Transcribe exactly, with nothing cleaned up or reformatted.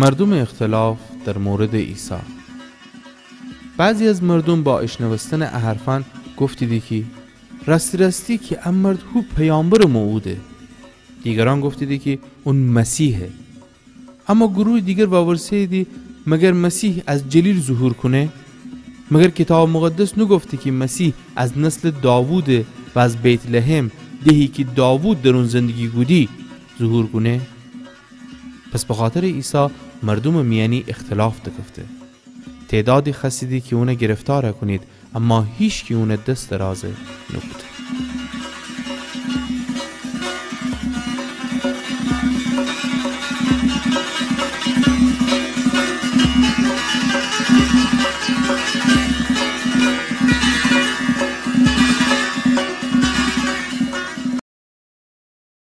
مردومٚ اختلاف در موردٚ عیسی. بعضی از مردوم با ایشنوستنٚ ا حرفأن گفتیدی کی، راستی راستی کی ا مرد هو پیامبرٚ موعوده. دیگرأن گفتیدی کی اون مسیحه. اما گروهٚ دیگر وورسه‌ییدی، مگر مسیح از جلیل ظهور کونه؟ مگر کیتابٚ مقدس نوگفته کی مسیح از نسلٚ داووده و از بیت‌لحم، دهی کی داوود در اون زندگی کودی، ظهور کونه؟ پس بخاطرٚ عیسی مردومٚ میأنی اختلاف دکفته. تعدادی خوأستیدی کی اون گرفتار کونید، اما هیچکی اون دس دراز نوکوده.